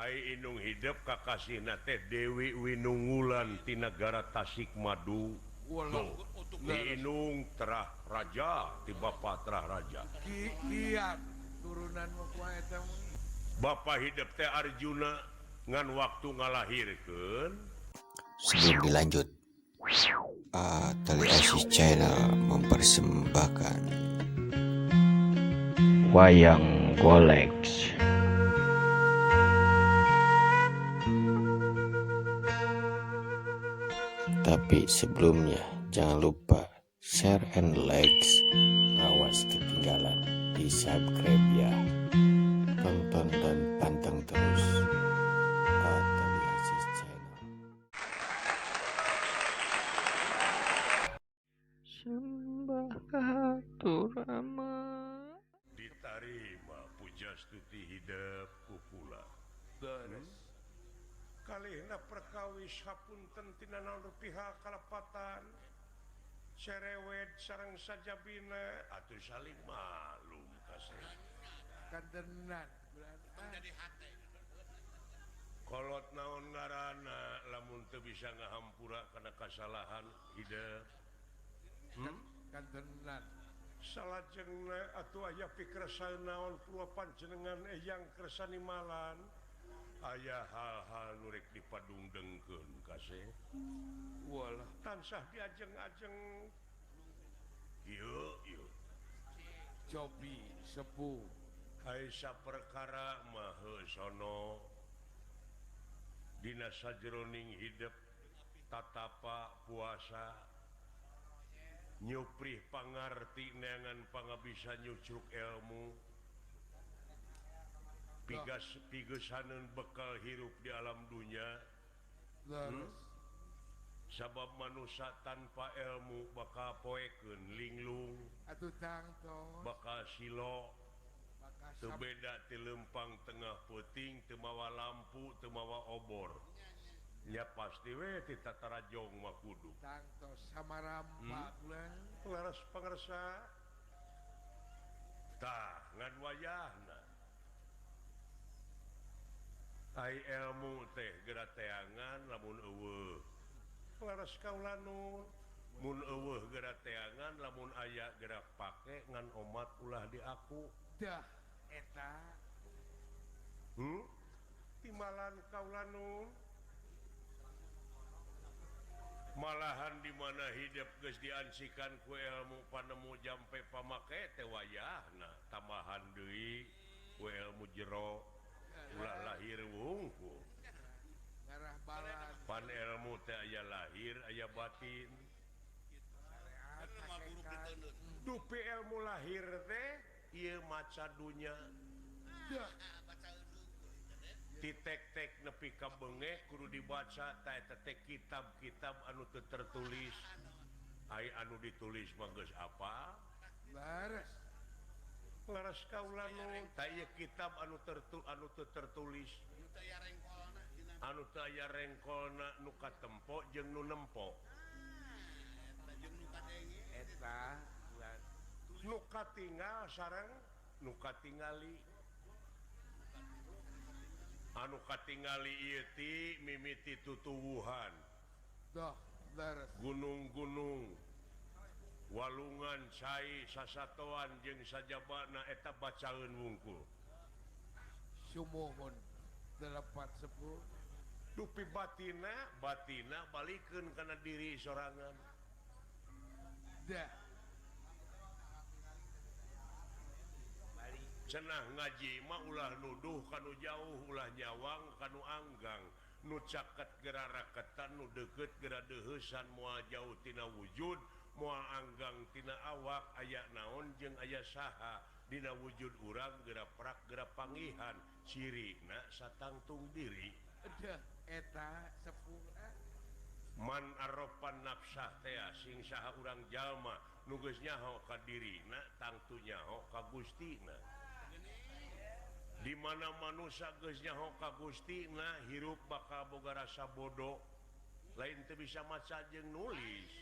Hai indung hidup kakasihna teh Dewi Winungulan ti nagara Tasikmadu. Di indung terah raja ti bapa terah raja. Kiat turunan mah eta. Bapa hidup teh Arjuna ngan waktu ngalahirkeun. Sebelum dilanjut, Tali Asis Channel mempersembahkan Wayang Golek. Tapi sebelumnya jangan lupa share and likes. Awas ketinggalan di subscribe ya. Tonton dan panteng terus Tali Asis Channel. Sembah kahatur Rama. Ditarima Pujastuti hidup ku kula. Kalihna perkawis hapunten tina naon pihak kalepatan cerewet sareng sajabina atuh saling malum kasih. Kantenan. Kolot naon ngaranna lamun teu bisa ngahampura kana kasalahan hidup. Kantenan. Salajengna atuh aya pikersa naon kula panjenengan eyang kersa nimalan. Aya hal-hal nu rek dipadungdengkeun kasih. Walah tansah diajeng-ajeng. Ieu ieu. Cobi sepuh. Hai saperkara mah sono. Dina sajroning hidup tatapa puasa nyuprih pangarti neangan pangabisa nyucruk ilmu pigas pigesaneun bekal hirup di alam dunya. Sabab manusia tanpa ilmu bakal poekeun linglung atuh tangtos bakal silo teu beda ti lempang tengah peuting teu mawa lampu teu mawa obor. Ya pasti we ti tatarajong mah kudu tangtos samarampa bulan laras pangersa tah ngan wayahna ai ilmu teh geura teangan lamun eueuh laras kaula nu mun eueuh geura teangan lamun aya geura pake ngan omat ulah diaku dah eta timalan kaula nu malahan di mana hidup geus diansikan ku ilmu panemu jampe pamake teh wayahna tambahan deui ku ilmu jero ulah lahir wungkul ngarah balan pan ilmu teh aya lahir aya batin dupi ilmu lahir teh ieu maca dunya titek-tek nepi ka bengeh kudu dibaca ta eta teh kitab-kitab anu teu tertulis ai anu ditulis mah geus apa laras laras kaula nu ta ieu kitab anu anu teu tertulis anu teu aya rengkolna nu katempo jeung nu nempo eta nu katinggal sareng nu katingali anu katingali ieu ti mimiti tutuwuhan gunung-gunung walungan cai sasatoan jeung sajabana eta bacaeun wungkul sumuhun delapat sepuh dupi batina batina balikeun kana diri sorangan dah cenah ngaji mah ulah nuduh kanu jauh ulah nyawang kanu anggang nu caket geura raketan nu deukeut geura deuheusan moal jauh tina wujud moal anggang tina awak aya naon jeung aya saha dina wujud urang geura prak geura pangihan cirina satangtung diri dah eta sepuh man aropan nafsah teh sing saha urang jalma nu geus nyaho ka dirina tangtu nyaho ka Gustina. Di mana manusia geus nyaho ka Gustina hirup bakal boga rasa bodoh lain teu bisa maca jeung nulis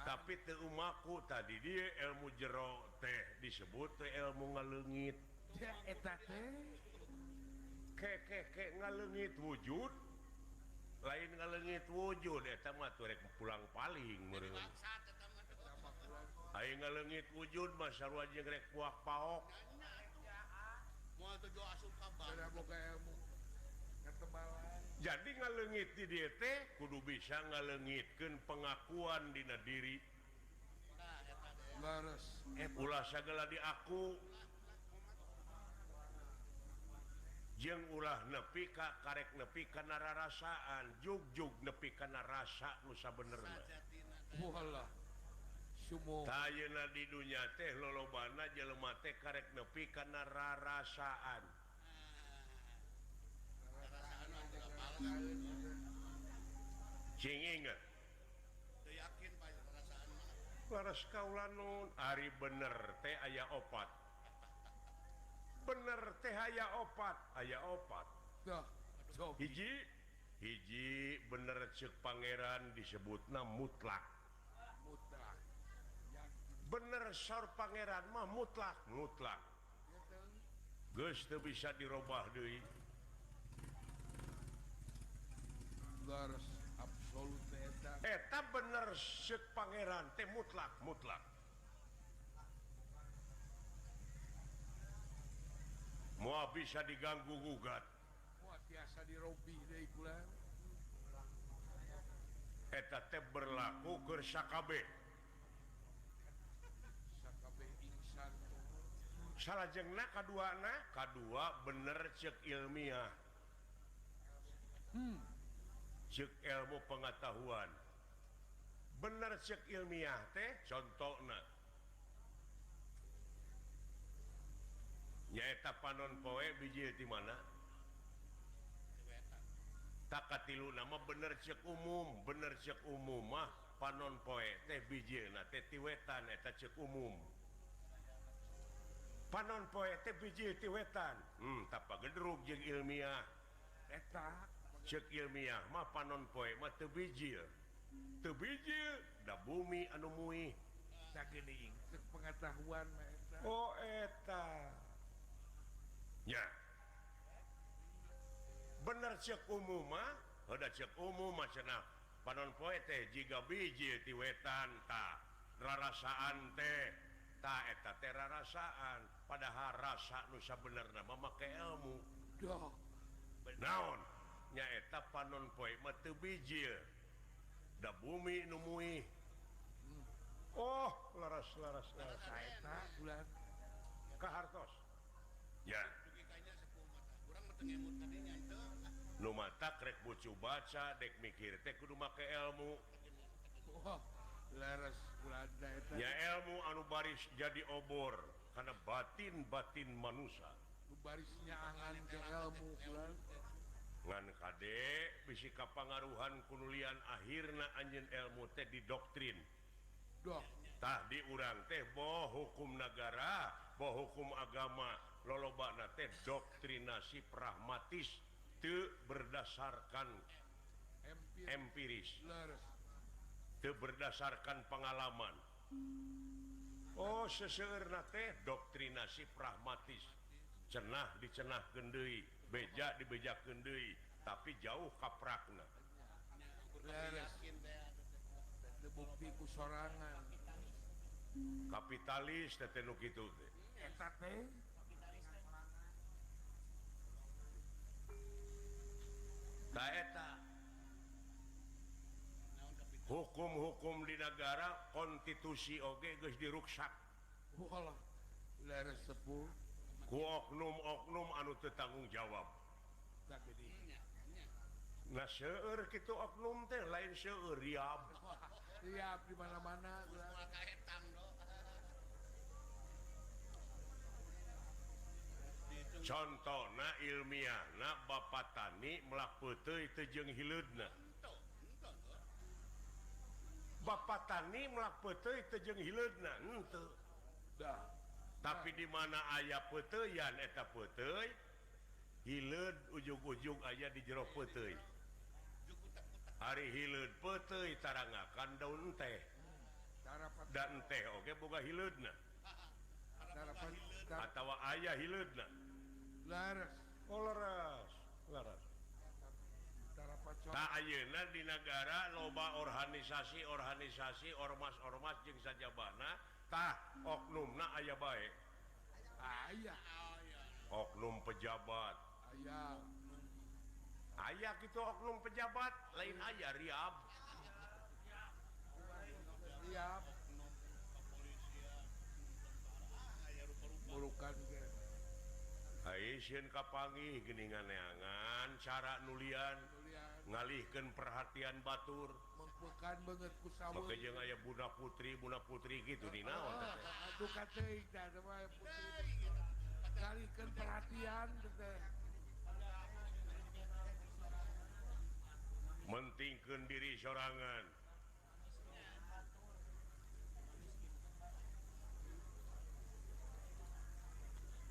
tapi teu umaku tadi dia ilmu jero teh disebut teh ilmu ngaleungit eta teh ke ke ke ngaleungit wujud lain ngaleungit wujud eta mah tuh rek pulang paling meureun aing ngaleungit wujud mah sarua jeung rek puak paok moal tuju asup ka Beda boga ilmu ketebalan. Jadi ngaleungit di dieu teh kudu bisa ngaleungitkeun pengakuan dina diri. Leres. Ulah sagala diaku jeung ulah nepi ka karek nepi kana rarasaan jugjug nepi kana rasa nu sabenerna. Walah. Sumo. Tah ayeuna di dunya teh lolobana jelema teh karek nepi kana rarasaan. Cing inget. Teu yakin Pak rarasaan mah. Laras kaula nun ari bener teh aya opat. Bener teh aya opat, aya opat. Dah. Hiji, hiji bener ceuk pangeran disebutna mutlak. Mutlak. Bener saur pangeran mah mutlak, mutlak. Geus teu bisa dirobah deui. Leres absolut eta. Eta bener ceuk pangeran teh mutlak, mutlak. Moal bisa diganggu gugat. Moal tiasa dirobih deui kula. Eta teh berlaku keur sakabeh. Sakabeh insan. Salajengna kaduana, kadua bener ceuk ilmiah. Ceuk ilmu pengetahuan. Bener ceuk ilmiah teh contona nyaeta panon poe bijil ti mana? Tak katilu nama bener ceuk umum, bener ceuk umum mah panon poe teh bijilna teh ti wetan eta ceuk umum. Panon poe teh bijil ti wetan. Tapa gedrug jeung ilmiah. Eta ceuk ilmiah mah panon poe mah teu bijil. Teu bijil da bumi anu muih. Sageuning ceuk pengetahuan mah eta. Oh eta. Ya. Bener ceuk umum mah, heuda ceuk umum mah cenah panon poe teh jiga bijil ti wetan tah. Rarasaan teh tah eta teh rarasaan, padahal rasa nu sabenerna mah make ilmu. Duh. Naon? Nyaeta panon poe mah teu bijil. Da bumi nu muih. Oh, laras laras laras eta bulan kahartos. Ya. Nu matak rek bucu baca dek mikir teh kudu make ilmu. Oh, leres kulada eta. Nya ilmu anu baris jadi obor kana batin-batin manusia. Nu barisnya angan ke ilmu kula. Ngan kade bisi kapangaruhan kunulian akhirna anjeun ilmu teh didoktrin. Doh. Tah di urang teh boh hukum negara, boh hukum agama, lolobana teh doktrinasi pragmatis teu berdasarkan empiris, teu berdasarkan pengalaman. Oh seseueurna teh doktrinasi pragmatis, cenah dicenahkeun deui, beja dibejakeun deui, tapi jauh kaprakna. Bukti ku sorangan. Kapitalis teh nu kitu teh. Eta teh ta eta hukum-hukum di negara konstitusi oge geus diruksak. Walah, leres sepuh ku oknum-oknum anu teu tanggung jawab. Nah seueur kitu oknum teh lain seueur riab. Riab di mana-mana. Contona ilmiahna Bapak Tani melak peuteuy teu jeung hileudna. Bapak Tani melak peuteuy teu jeung hileudna henteu. Dah. Tapi di mana aya peuteuyan eta peuteuy hileud ujug-ujug aya di jero peuteuy. Ari hileud peuteuy tarangakan daun teh. Dan teh oge boga hileudna. Atawa aya hileudna. Laras. Oh, leres. ayeuna di nagara loba organisasi-organisasi ormas-ormas jeung sajabana tah oknumna aya bae. Aya. Oknum pejabat. Aya. Aya kitu oknum pejabat, lain aya riab. Riab. Mulukan ge. Ai sieun kapanggih geuningan neangan cara nulian ngalihkeun perhatian batur. Mengpekan beungeut ku saweuh. Make jeung aya Bunda Putri kitu di naon teh. Aduh kateuing teh mah putri. Ngalihkeun perhatian teh. Mentingkeun diri sorangan.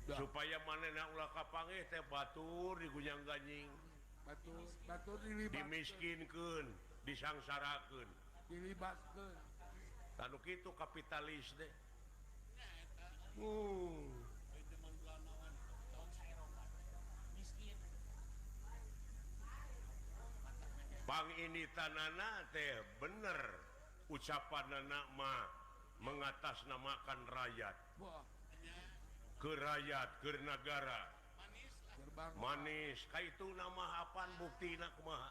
Supaya manehna ulah kapanggih teh batur digunyang-ganjing. Batur dilibatkeun. Dimiskinkeun, disangsarakeun. Dilibatkeun. Tanu kitu kapitalis teh. Pang ini tanana teh bener ucapanana mah mengatasnamakan rakyat. Ke rakyat, ke negara. Manis, ka itu nama apaan buktina kumaha?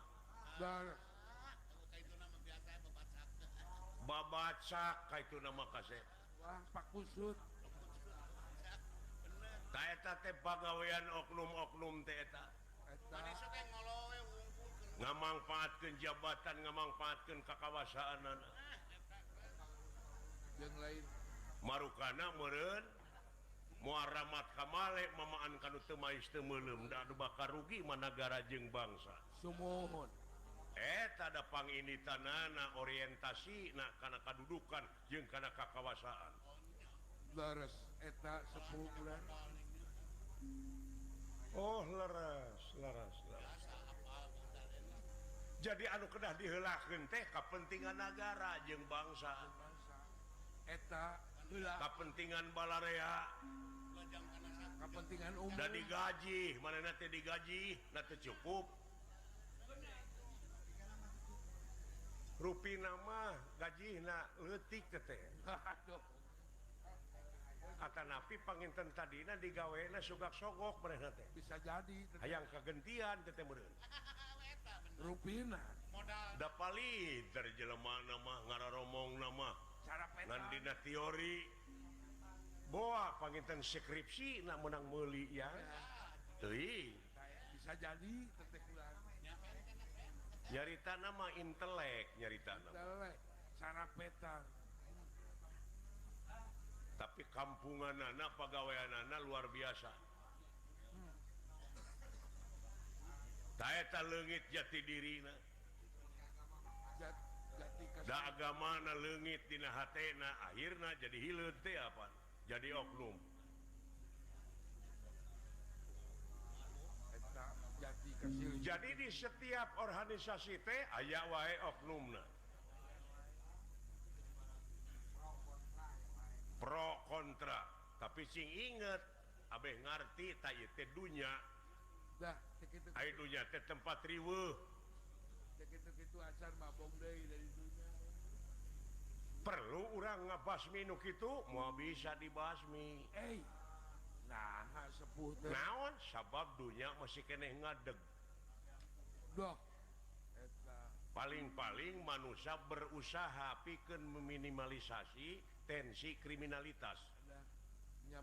Babacak ka itu nama kasep. Wah, Pak Kusut. Ta eta teh pagawean oknum-oknum teh eta. Ngamangpaatkeun jabatan, ngamangpaatkeun kakawasaanana. Jeung lain marukana meureun moal ramat kamale mamaan kanu teu mais teu meuleum da anu bakal rugi mah nagara jeung bangsa. Sumuhun. Eta da panginitanana orientasina kana kadudukan jeung kana kakawasaan. Leres eta 10 bulan. Oh leres, leres, leres. Jadi anu kedah diheulakeun teh kapentingan nagara jeung bangsa. Eta heula kapentingan balarea, kapentingan umum. Da digaji, manehna teh digaji, na teu cukup. Rupina mah gajihna leutik teh. Aduh. Atanapi panginten tadina digawena sugak-sogok manehna teh. Bisa jadi hayang kagentian teh teh meureun. Rupina da palid dari jelema mah ngararomongna mah ngan dina teori boa panginten skripsi na menang meuli ya. Teuing bisa jadi teteh ulah nyarita nama intelek nyarita nama intelek sarapetan tapi kampunganana pagaweanana luar biasa. Ta eta leungit jati dirina. Da agamana leungit dina hatena akhirna jadi hileud teh apa? Jadi oknum. Jadi di setiap organisasi teh aya wae oknumna. Pro kontra, tapi sing inget abeh ngarti ta ieu teh dunya. Dah, ai dunya teh tempat riweuh. Kitu-kitu acan mabong deui dari dunya. Perlu urang ngabasmi nu kitu moal bisa dibasmi. Nah, sepuh teh. Naon sabab dunya masih keneh ngadeg. Doh. Eta. Paling-paling manusia berusaha pikeun meminimalisasi tensi kriminalitas. Ya,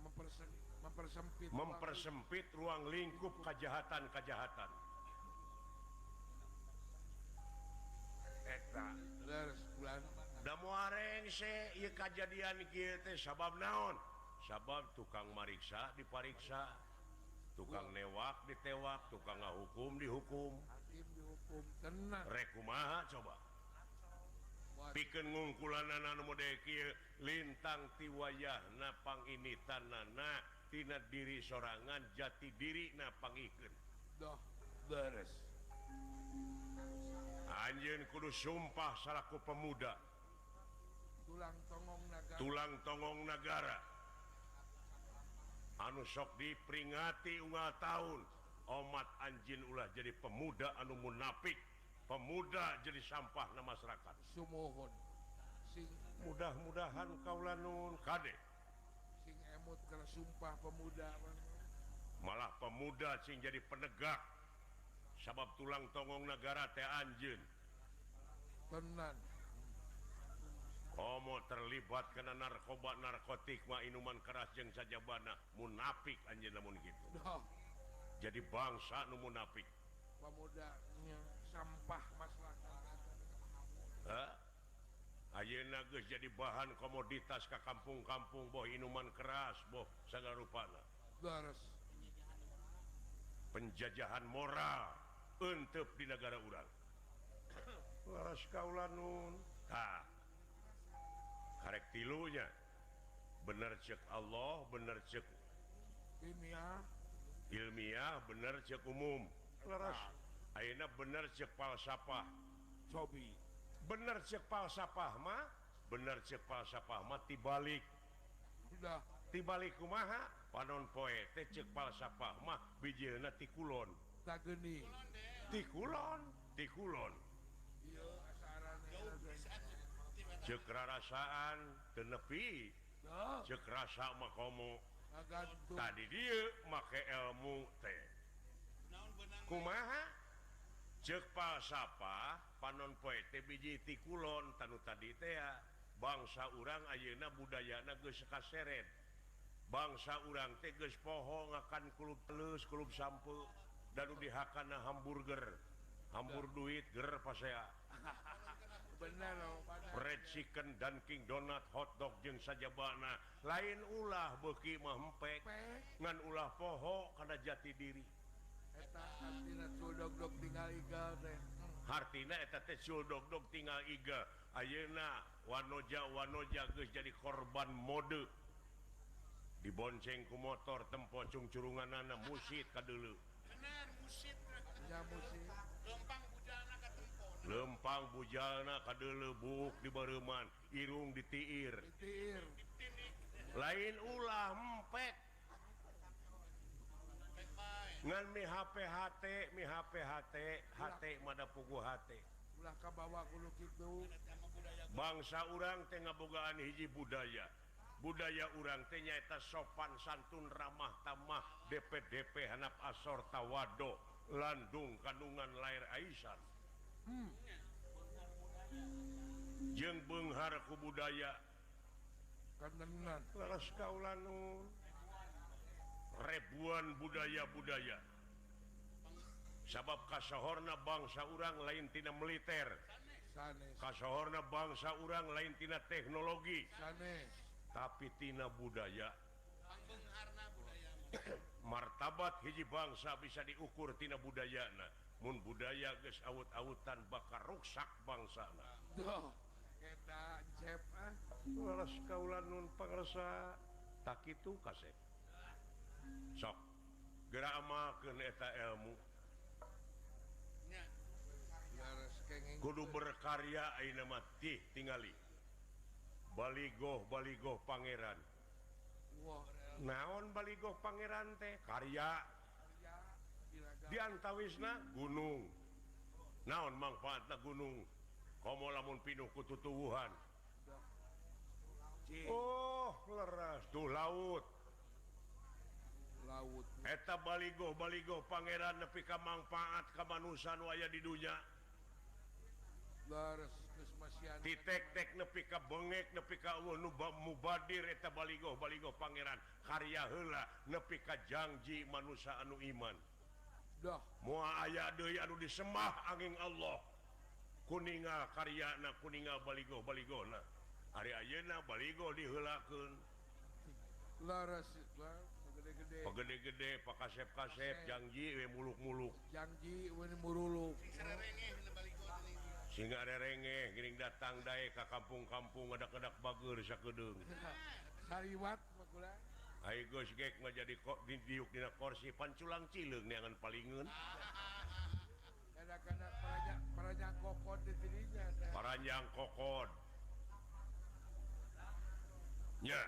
mempersempit ruang lingkup kejahatan-kejahatan. Eta. Leres bulan. Da moal rengse ieu kajadian kieu teh sabab naon? Sabab tukang mariksa dipariksa, tukang newak ditewak, tukang ngahukum dihukum. Hakim dihukum tenang. Rek kumaha coba? Pikeun ngungkulanana nu mode kieu lintang ti wayahna panginitanana tina diri sorangan jati dirina pangikeun. Doh, beres. Anjeun kudu sumpah salaku pemuda. Tulang tongong nagara. Tulang tongong nagara. Anu sok diperingati unggal tahun omat anjeun ulah jadi pemuda anu munafik, Pemuda jadi sampah na masyarakat. Sumuhun. Sing mudah-mudahan kaula nun kade. Sing emut kana sumpah pemuda. Malah pemuda sing jadi penegak. Sabab tulang tonggong negara teh anjeun. Tenan. Komo terlibat kena narkoba narkotik mah inuman keras jeung sajabana munafik anjeun lamun kitu. Jadi bangsa nu munafik. Pemudanya sampah masyarakat. Hah? Ayeuna geus jadi bahan komoditas ka kampung-kampung boh inuman keras boh sagala rupana. Leres. Penjajahan moral eunteup di negara urang. Leres kaula nun. Tah. Karek tilunya. Bener cek Allah, bener cek ilmiah. Ilmiah, bener cek umum. Leres. Ayeuna bener cek falsafah. Cobi. Bener cek falsafah mah, bener cek falsafah mah tibalik. Udah. Tibalik kumaha? Panon poe teh cek falsafah mah bijeuna ti kulon. Tageni. Ti kulon, ti kulon. Ieu asarane. Cek rarasaan teu nepi. Cek rasa mah komo. Tadi dieu make ilmu teh. Kumaha? Cek falsafah panon poe teh biji ti kulon tanu tadi teh bangsa urang ayeuna budayana geus kaseret. Bangsa urang teh geus poho ngakan kulub telus, kulub sampe, dan dihakana hamburger. Hambur duit ger pasea. Bener Red chicken, Dunkin Donut, hotdog jeung sajabana. Lain ulah beuki mah hempek, ngan ulah poho kana jati diri. Eta hartina cul dog-dog tinggal igal teh. Hartina eta teh cul dog-dog tinggal igal. Ayeuna wanoja-wanoja geus jadi korban mode. Dibonceng ku motor tempo cungcurunganana musit kadeuleu. Bener musit. Ya musit. Lempang bujalna ka tempo. Lempang bujalna kadeuleu buuk di bareuman, irung ditiir. Ditiir. Lain ulah empek. Ngan mi HPHT, mi HPHT, HT mada pugu HT. Ulah kabawa kudu kitu. Bangsa urang teh ngabogaan hiji budaya. Budaya urang teh nyaeta sopan santun ramah tamah DPDP hanap asor tawado landung kandungan lair aisan. Jeung beunghar ku budaya. Kanenan. Leres kaula nun. Ribuan budaya-budaya. Sabab kasohorna bangsa urang lain tina militer. Sanes. Kasohorna bangsa urang lain tina teknologi. Sanes. Tapi tina budaya. Martabat hiji bangsa bisa diukur tina budayana. Mun budaya geus awut-awutan bakal ruksak bangsana. Duh, eta cep ah. Leres kaula nun pangresa tak kitu kasep. Sok geura amalkeun eta ilmu. Kudu berkarya ayeuna mah tih tingali. Baligoh baligoh pangeran. Naon baligoh pangeran teh? Karya. Di antawisna gunung. Naon mangfaatna gunung? Komo lamun pinuh ku tutuwuhan. Oh, leres tuh laut. Laut. Eta baligoh baligoh pangeran nepi ka mangfaat ka manusa nu aya di dunya. Leres geus masihan. Titek-tek nepi ka bengek nepi ka eueuh nu mubadir eta baligoh baligoh pangeran karya heula nepi ka jangji manusa anu iman. Dah. Moal aya deui anu disembah angin Allah. Kuningal karyana kuningal baligoh baligohna. Ari ayeuna baligoh diheulakeun. Leres gede-gede. Pagede-gede, pakasep-kasep, jangji we muluk-muluk. Jangji we muruluk. Sing arerengeh geuning datang dae ka kampung-kampung ngadak-ngadak bager sakedeung. Sariwat mah kula. Ai geus gek mah jadi kok didiuk dina kursi panculang cileung neangan palingeun. Kadang-kadang paranjang kokod di dirinya. Paranjang kokod. Nya.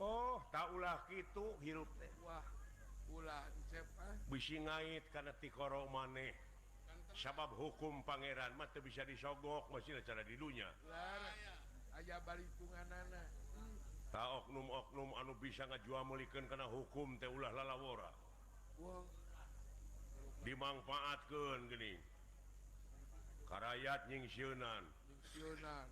Oh, tak ulah kitu hirup teh. Wah, ulah encep ah. Bisi ngait kana tikoro maneh. Sabab hukum pangeran mah teu bisa disogok masih cara di dunya. Aya balitunganana. Ta oknum-oknum anu bisa ngajual meulikeun kana hukum teh ulah lalawora. Dimangfaatkeun geuning. Karayat nyingsieunan. Nyingsieunan.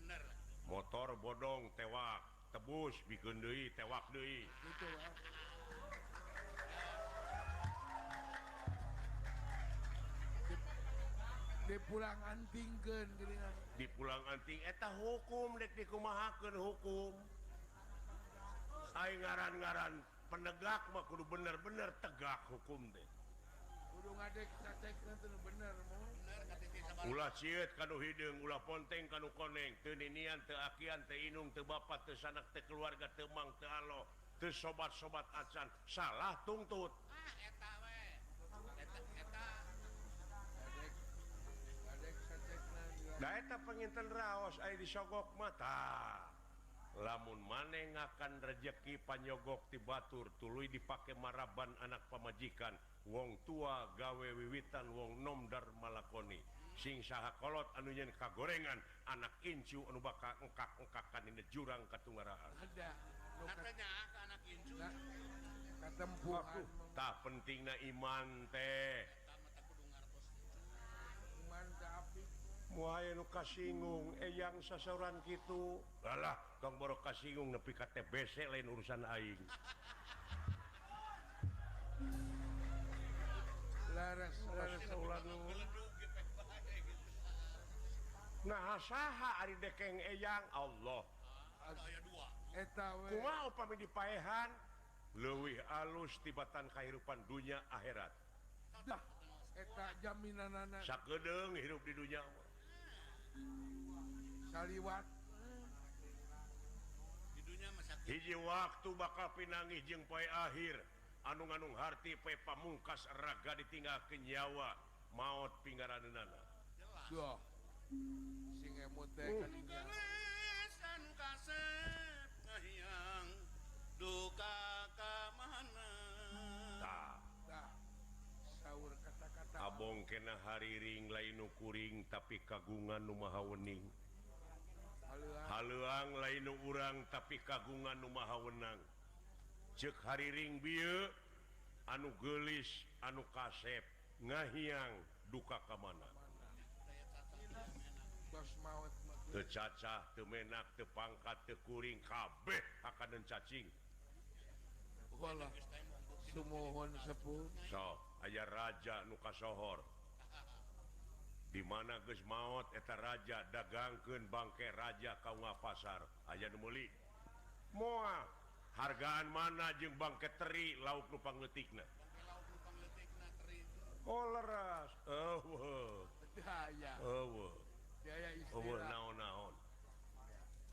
Bener. Motor bodong tewak, tebus bikeun deui tewak deui. Gitu ah. Dipulang antingkeun geuningan. Dipulang anting eta hukum dek dikumahakeun hukum. Ai ngaran-ngaran penegak mah kudu bener-bener tegak hukum teh. Kudu ngadek cacekna teh bener mah. Ulah cieut ka nu hideung, ulah ponteng ka nu koneng, teu ninian, teu akian, teu inung, teu bapak, teu sanak, teu keluarga, teu mang, teu alo, teu sobat-sobat acan, salah tungtut. Ah eta we. Eta eta. Da eta panginten raos aya disogok mata. Lamun maneh ngakan rejeki panyogok ti batur tuluy dipake maraban anak pamajikan, wong tua gawe wiwitan wong nom darma lakoni. Sing saha kolot anu nyeun kagorengan, anak incu anu bakal engkak-engkakan dina jurang katungaraan. Ada. Katanya ka anak incu. Katempuhan. Tah pentingna iman teh. Iman teh apik. Moal nu kasinggung eyang sasauran kitu. Alah, tong boro kasinggung nepi ka TBC lain urusan aing. Laras laras kaula nu. Nah saha ari dekeng eyang Allah. Eta we. Kumaha upami dipaehan leuwih alus tibatan kahirupan dunya akhirat. Dah eta jaminanana. Sakedeung hirup di dunya. Saliwat di dunya mah sakit. Hiji waktu bakal pinanggih jeung poe akhir anu nganung harti poe pamungkas raga ditinggalkeun nyawa maot pinggaraneunana. Duh. Sing emut teh ka dinya. Anu kasep ngahiang duka ka mana. Tah. Tah. Saur kata-kata. Abong kena hariring lain nu kuring tapi kagungan nu maha wening. Haleuang lain nu urang tapi kagungan nu maha wenang. Ceuk hariring bieu anu geulis anu kasep ngahiang duka ka mana. Teu cacah, teu menak, teu pangkat, teu kuring kabeh hakaneun cacing. Walah. Sumuhun sepuh. Sok aya raja nu kasohor. Di mana geus maot eta raja dagangkeun bangke raja ka unggal pasar. Aya nu meuli. Moal hargaan mana jeung bangke teri lauk nu pangleutikna. Oh leras. Eueuh. Daya. Eueuh. Daya Eueuh istilah. naon-naon.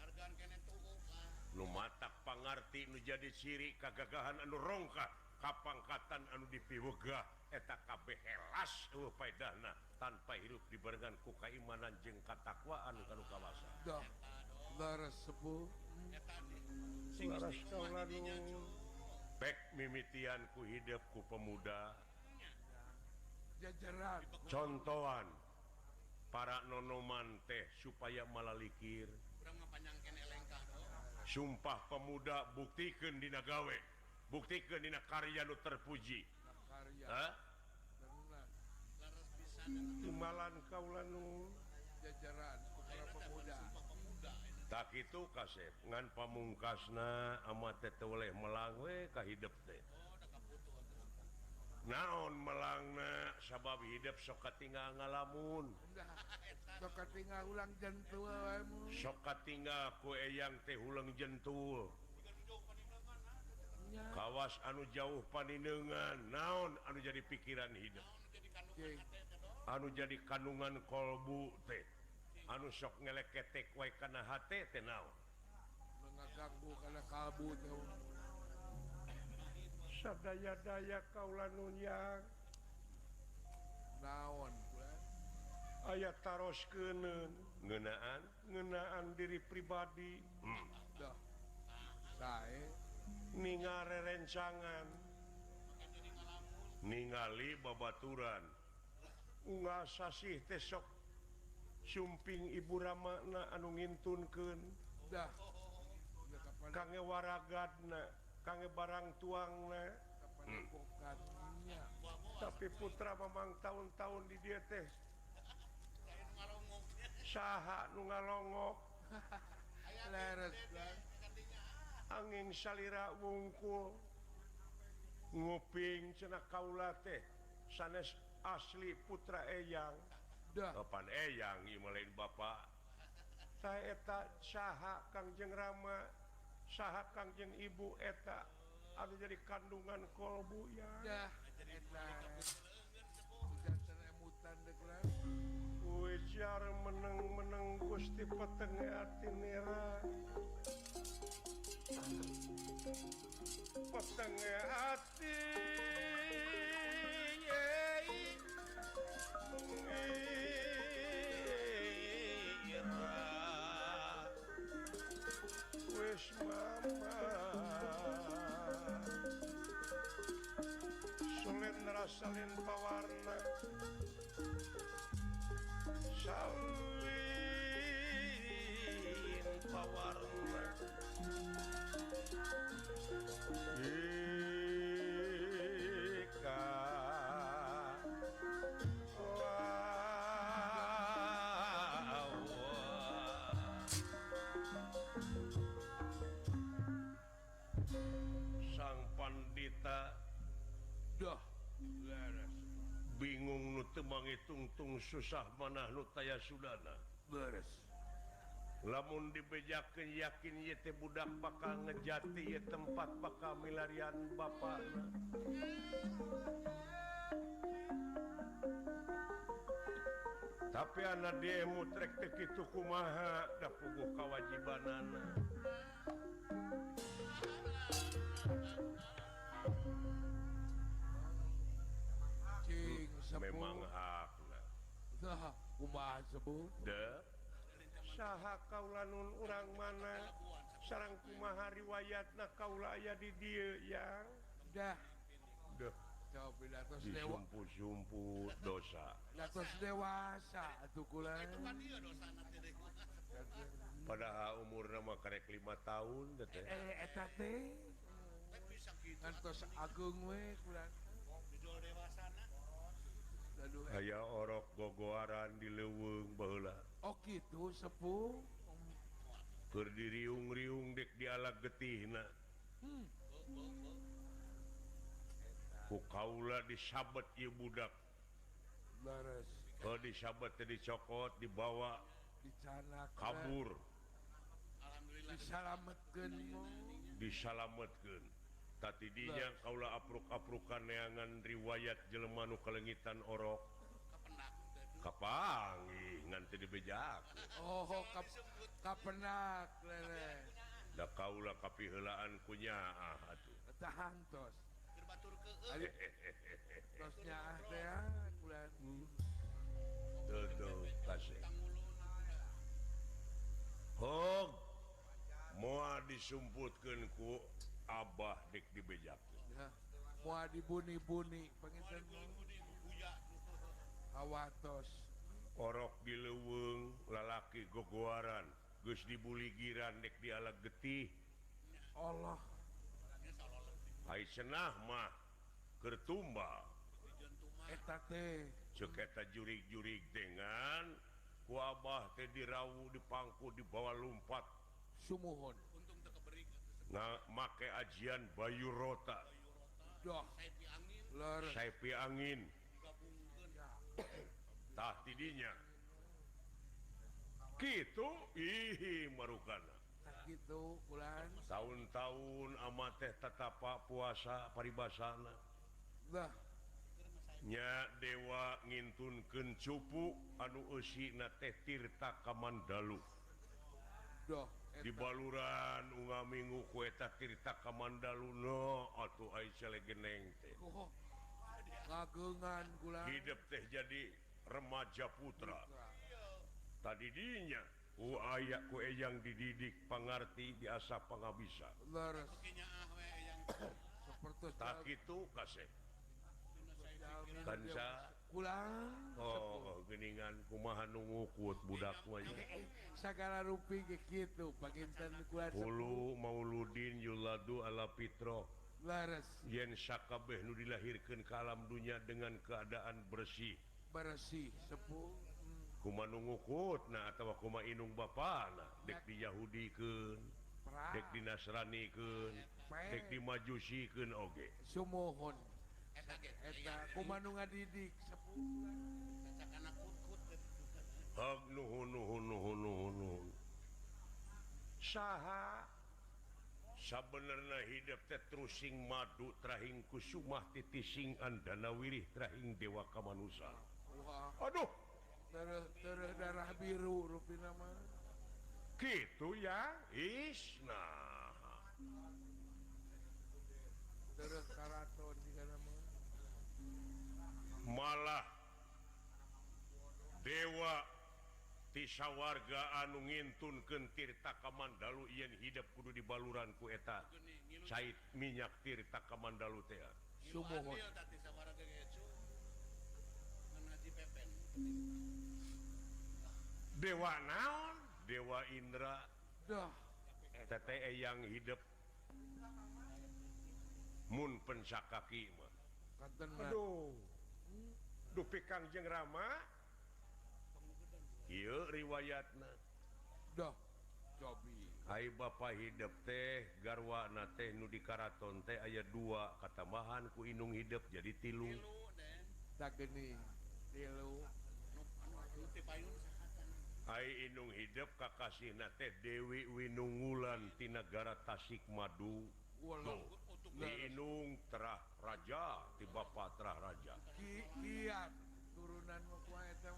Hargaan keneh tuuk ah. Nu matak pangarti nu jadi ciri kagagahan anu rongkah, kapangkatan anu dipiwegah eta kabeh helas eueuh paedahna tanpa hirup dibarengan ku kaimanan jeung katakwaan kanu kawasa. Dah. Leres sepuh. Eta sing Laras istiqomah kaula di dinya nu cu. pek mimitian ku hidup ku pemuda Jajaran. contohan para nonoman teh supaya malalikir. Urang mah panjang keneh lengkah do. Sumpah pemuda buktikeun dina gawe, buktikeun dina karya nu terpuji. Karya. Hah? Tenan. Leres pisan eta. Timbalan kaula nu Jajaran ku para Ayeuna teh pemuda. sumpah pemuda ayeuna. Tak kitu kasep ngan pamungkasna amat teh teu weleh melang we ka hidep teh. Oh, da kaputu atuh. Naon melangna sabab hidup sok katinggal ngalamun. Dah. Sok katinggal ulang jentul we mu. Sok katinggal ku eyang teh huleng jentul. Nya. Kawas anu jauh paninengan naon anu jadi pikiran hidup. Cing. Anu jadi kandungan kolbu teh. Anu sok ngeleketek wae kana hate teh naon. Nu ngaganggu kana kalbu teh. Sadaya-daya kaula nu yang Naon bulan? Aya taroskeun ngeunaan ngeunaan diri pribadi. Dah. Sae Ningal rerencangan, ningali babaturan Unggal sasih teh sok sumping ibu ramana anu ngintunkeun. Dah. Kangge waragadna, kangge barang tuangna. Tapi putra mamang tahun-tahun di dieu teh saha nu ngalongok. Leres. Angin salira wungkul nguping cenah kaula teh sanes asli putra eyang. Dah. Kapan eyang ieu mah lain bapa. Tah eta saha Kangjeng Rama, saha Kangjeng Ibu eta anu jadi kandungan kolbu ya. Dah eta. Janten emutan deuk lah. Ujar meneng-meneng Gusti petenge ati nera. Petenge ati ira. Wis mama Sulen rasalin pawarna Salin pawarna Ika Sang pandita dah leres bingung nu teu mangitungtung susah manah nu taya sudana. Leres. Lamun dibejakeun yakin ieu teh budak bakal ngejati ieu tempat bakal milarian bapana. Tapi anak diemut rek teu kitu kumaha da puguh kawajibanana. Cing sepuh. Memang hakna. Tah kumaha sepuh? Deuh. Saha kaula nun urang mana sareng kumaha riwayatna kaula aya di dieu yang dah. Deuh. Coba datos dewa. Disumput-sumput dosa. Datos dewasa atuh kula. Padahal umurna mah karek 5 tahun teh. Eta teh. Ngantos ageung we kula. Aya orok gogoaran di leuweung baheula. Oh kitu sepuh. Keur diriung-riung dek dialag getihna. Ku kaula disabet ieu budak. Leres. Kalau disabet teh dicokot, dibawa, dicanak, kabur. Alhamdulillah. Disalametkeun. Disalametkeun. Tadi dinya kaula apruk-aprukan neangan riwayat jelema nu kalengitan orok. Kapanggih ngan teu dibejak. Oh, kapenak lele. Da kaula kapiheulaan ku nyaah atuh. Tahan tos. Tos nyaah teh kula. Tuh kasih. Hog moal disumputkeun ku Abah dek dibejakeun. Moal dibuni-buni panginten hawatos. Orok di leuweung lalaki gogoaran geus dibuligiran dek dialag getih. Allah. Ai cenah mah keur tumbal. Eta teh ceuk eta jurig-jurig dengan ku Abah teh dirawu dipangku dibawa lumpat. Sumuhun. Nah, make ajian Bayu Rota. Dah. Saipi angin. Tah tidinya. Kitu ih marukana. Kitu kulan. Tahun-tahun ama teh tatapa puasa paribasana. Dah. Nya dewa ngintunkeun cupu anu eusina teh Tirta Kamandalu. Dah. Di baluran unggal minggu ku eta Tirta Kamandalu no atuh ai selegeneng teh. Kageungan kula. Hidup teh jadi remaja putra. Tadi dinya ku aya ku eyang dididik pangarti diasah pangabisa. Leres. Tak kitu kasep. Kanca Kulang oh. geuningan kumaha nu ngukut budak mah sagala rupi ge kitu panginten kuat hulu mauludin yuladu ala fitrah laras yen sakabeh nu dilahirkeun ka alam dunya dengan keadaan bersih bersih sepuh kumaha nu ngukutna atawa kumaha indung bapana dek di Yahudikeun dek di Nasranikeun dek di Majusikeun oge sumuhun eta kumaha nu ngadidik sepuh hag nuhun nuhun nuhun nuhun nuhun saha sabenerna hidup teh trusing madu trahing kusumah titising andana wirih trahing dewa kamanusa. Aduh tereh darah biru rupina mah kitu ya isna tereh karaton jigana mah malah dewa ti sawarga anu ngintunkeun tirta kamandalu yen hidup kudu dibaluran ku eta cait minyak tirta kamandalu teh sumuhun dewa naon dewa Indra dah eta teh yang hidup mun pensakaki mah aduh dupi Kangjeng Rama ieu riwayatna dah cobi ai bapa hidup teh garwana teh nu di karaton teh aya dua katambahan ku indung hidup jadi tilu tah geuning tilu ai indung hidup kakasihna teh Dewi Winungulan ti nagara Tasikmadu di indung terah raja ti bapa terah raja kiat turunan mah kumaha eta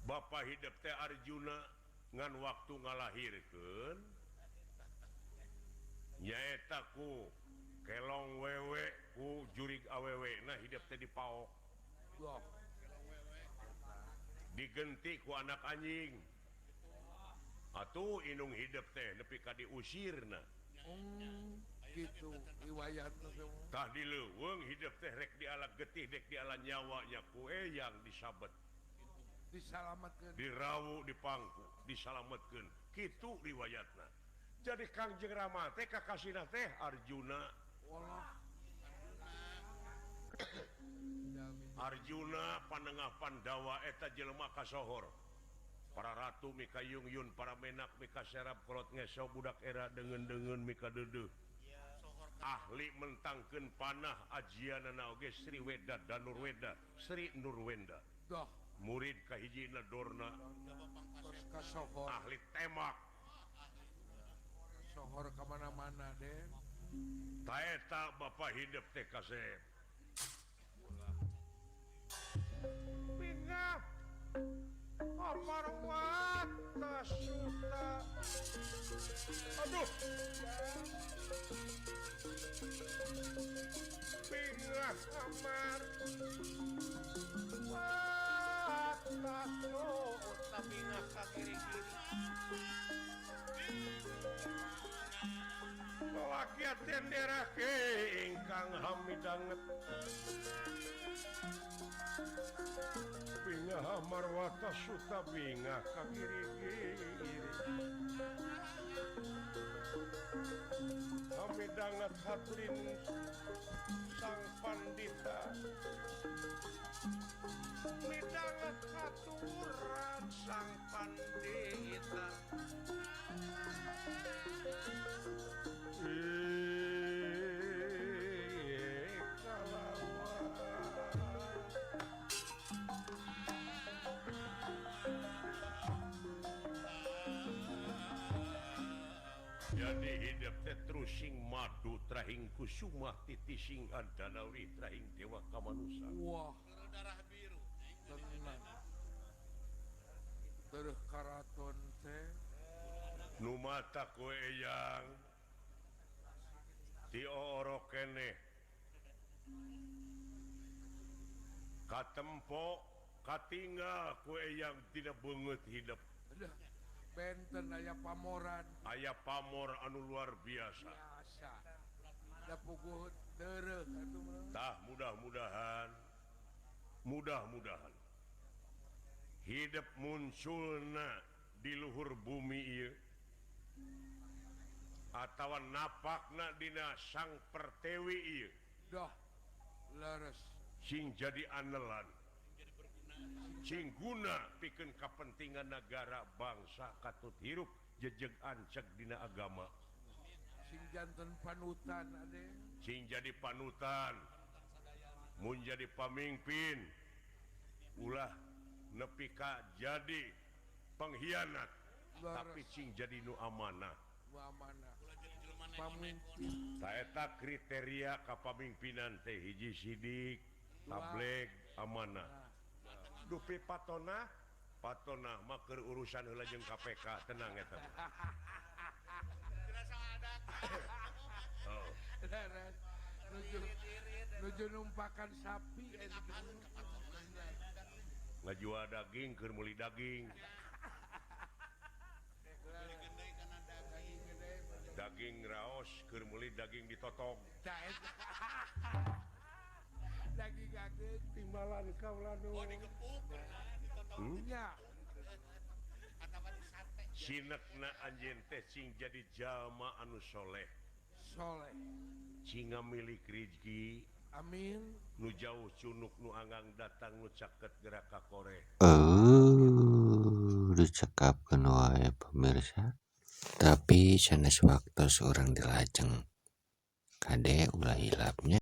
Bapak hidup teh Arjuna ngan waktu ngalahirkeun nyaeta ku kelong wewe ku jurig awewe nah hidup teh dipaok digenti ku anak anjing atuh indung hidup teh nepi ka diusirna gitu riwayatna tah di leuweung hidup teh rek diala getih dek diala nyawa nya ku eyang disabet disalametkeun dirawu dipangku disalametkeun kitu riwayatna jadi Kangjeng Rama teh kakasihna teh Arjuna walah Arjuna panengah Pandawa eta jelema kasohor para ratu mika yung-yun para menak mika serap kolot ngeso budak era deungeun-deungeun mika deudeuh ahli mentangkeun panah ajianana oge Sri Weda Danurweda Sri Nurwenda dah murid kahijina Dorna ahli tembak sohor ka mana-mana den taeta bapa hidup teh kasep bingah amarwata suta aduh bingah amar suta bingah ka kiri-kiri rakyat tenderake ingkang hamidanget bingah amarwata suta bingah ka kiri-kiri hamidanget haturin sang pandita midanget haturan sang pandita jadi hidup teh trusing madu trahing kusumah titising andanawi trahing dewa kamanusa. Wah, darah biru tenang terus karaton teh nu mata ku eyang ti oorok keneh katempo katinggal ku eyang tidak beungeut hidup. Benten aya pamoran aya pamor anu luar biasa biasa da puguh Terus atuh mah. Tah, mudah-mudahan, mudah-mudahan hidup munculna di luhur bumi ieu atawa napakna dina Sang Pertewi ieu Doh, leres. Sing jadi andalan, sing guna pikeun kepentingan negara, bangsa, katut hirup jejeg anceg dina agama. Sing janten panutan, ade. Sing jadi panutan. Mun jadi pamimpin, ulah nepi ka jadi pengkhianat, tapi sing jadi nu amanah. Nu amanah. Pamimpin. Taeta kriteria kapamimpinan teh: hiji sidik, tablig, amanah. Dupi patona, patona mah keur urusan heula jeung KPK, tenang eta mah. Oh. Leres. Nuju nuju numpakan sapi eta. Ngajual daging keur meuli daging. Daging raos keur meuli daging ditotong. Tah, eta. Daging ageng. Timbalan kaula nu Oh, digepuk ditotong. Nya. Atawa disate. Sinekna anjeun teh sing jadi jalma anu soleh. Soleh. Sing ngamilik rizki. Amin. Nu jauh cunuk nu anggang datang, nu caket gerak kakore. Eh, dicekapkeun wae, pemirsa. Tapi sanes waktos urang dilajeng. Kade, ulah hilap nya.